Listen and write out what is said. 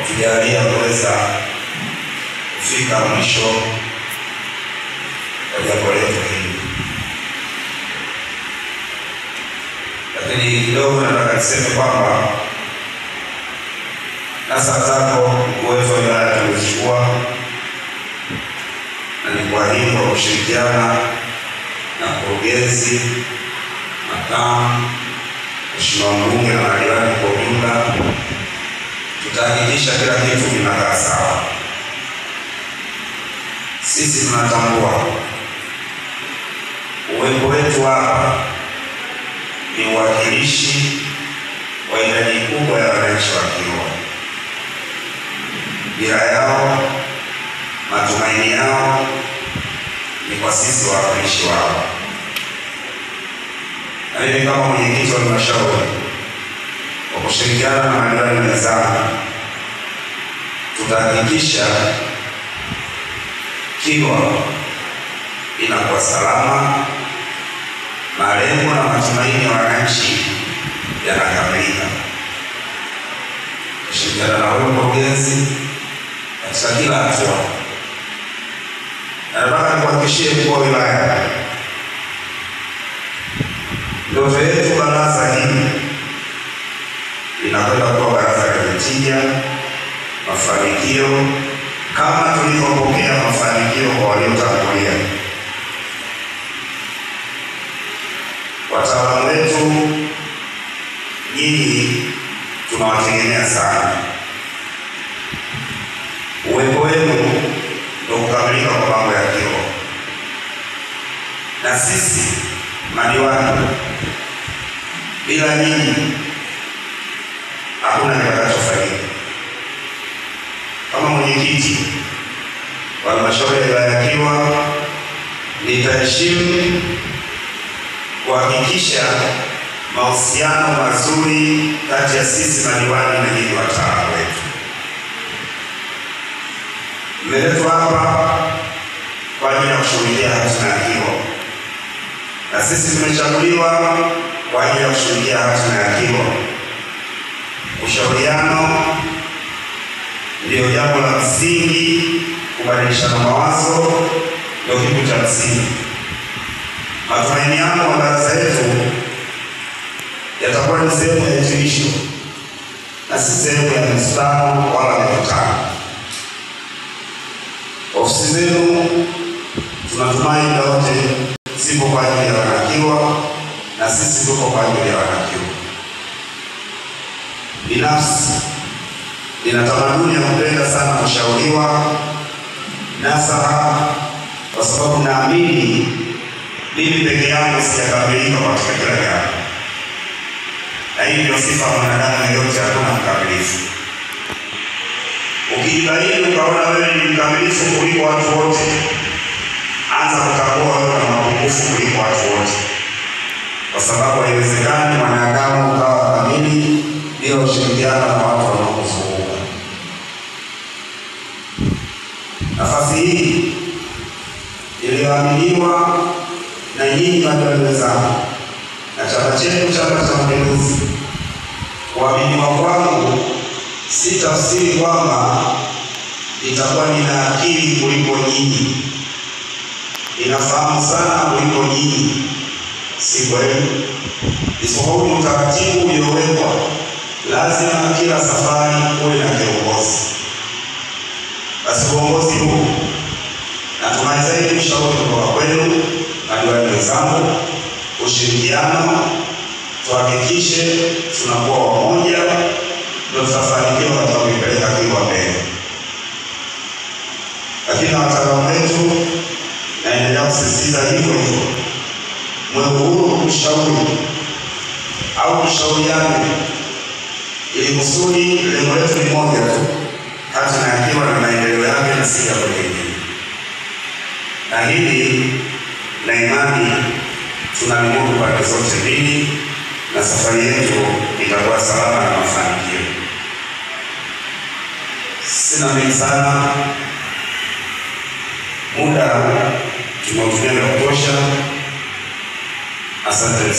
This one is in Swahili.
kutujalia kuweza kufika mwisho wa jambo letu hili. Lakini kidogo nataka niseme kwamba nasaha zako mkuu wetu wa wilaya tumezichukua, na ni kwa hiyo kwa kushirikiana na mkurugenzi, makamu, mheshimiwa mbunge na madiwani kwa ujumla, tutahakikisha kila kitu kinakaa sawa. Sisi tunatambua uwepo wetu hapa ni uwakilishi wa idadi kubwa ya wananchi wa Kilwa. Dira yao, matumaini yao ni kwa sisi wawakilishi wao. Na mimi kama mwenyekiti wa halmashauri, kwa kushirikiana na madiwani wenzangu, tutahakikisha Kilwa inakuwa salama, malengo na matumaini ya wananchi yanakamilika. Kushirikiana na wewe mkurugenzi katika kila hatua. Nataka nikuhakikishie mkuu wa wilaya, ndoto yetu baraza hili linakwenda kuwa baraza lenye tija, mafanikio kama tulivyopokea mafanikio kwa waliotangulia. Wataalamu wetu nyinyi tunawategemea sana. Uwepo wenu ndio kukamilika kwa mambo ya Kilwa. Na sisi madiwani, bila nyinyi hakuna kitakachofanyika. Kama mwenyekiti wa halmashauri ya wilaya ya Kilwa, nitaheshimu kuhakikisha mahusiano mazuri kati ya sisi madiwani na nyinyi wataalamu wetu. Mmeletwa hapa kwa ajili ya kushughulikia hatima ya Kilwa, na sisi tumechaguliwa kwa ajili ya kushughulikia hatima ya Kilwa. Ushauriano ndio jambo la msingi, kubadilishana mawazo ndio kitu cha msingi. Matumaini yangu kwa baraza yetu yatakuwa ni sehemu ya hitimisho na si sehemu ya msitano wala mikutano. Ofisi zenu tunatumai muda wote zipo kwa ajili ya Wanakilwa, na sisi tuko kwa ajili ya Wanakilwa. Binafsi nina tamaduni ya kupenda sana kushauriwa nasaha, kwa sababu naamini mimi peke yangu sijakamilika katika kila jambo. Na hii ndio sifa ya mwanadamu yeyote, hakuna mkamilifu. Ukijibaini ukaona wewe ni mkamilifu kuliko watu wote, anza kutambua wewe una mapungufu kuliko watu wote, kwa sababu haiwezekani mwanadamu ukawa kamili bila ushirikiano na watu wanaokuzunguka. Nafasi hii iliyoaminiwa na nyinyi madiwani wenzangu na chama chetu, Chama cha Mapinduzi, kuaminiwa kwangu si tafsiri kwamba nitakuwa nina akili kuliko nyinyi, ninafahamu sana kuliko nyinyi. Si kweli. Isipokuwa utaratibu uliowekwa, lazima kila safari kuwe na kiongozi. Basi uongozi huu natumai zaidi ushauri kutoka kwenu madiwani wenzangu, ushirikiano, tuhakikishe tunakuwa wamoja, ndio tutafanikiwa katika kuipeleka Kilwa mbele. Lakini na wataalamu wetu, naendelea kusisitiza hivyo hivyo, mwe huru kushauri au kushauriana, ili kusudi lengo letu ni moja tu, hatima ya Kilwa na maendeleo yake na si jambo lingine. Na hili na imani tunalimudu pande zote mbili, na safari yetu itakuwa salama na mafanikio. Sina mengi sana, muda tumeutumia vya kutosha. Asante.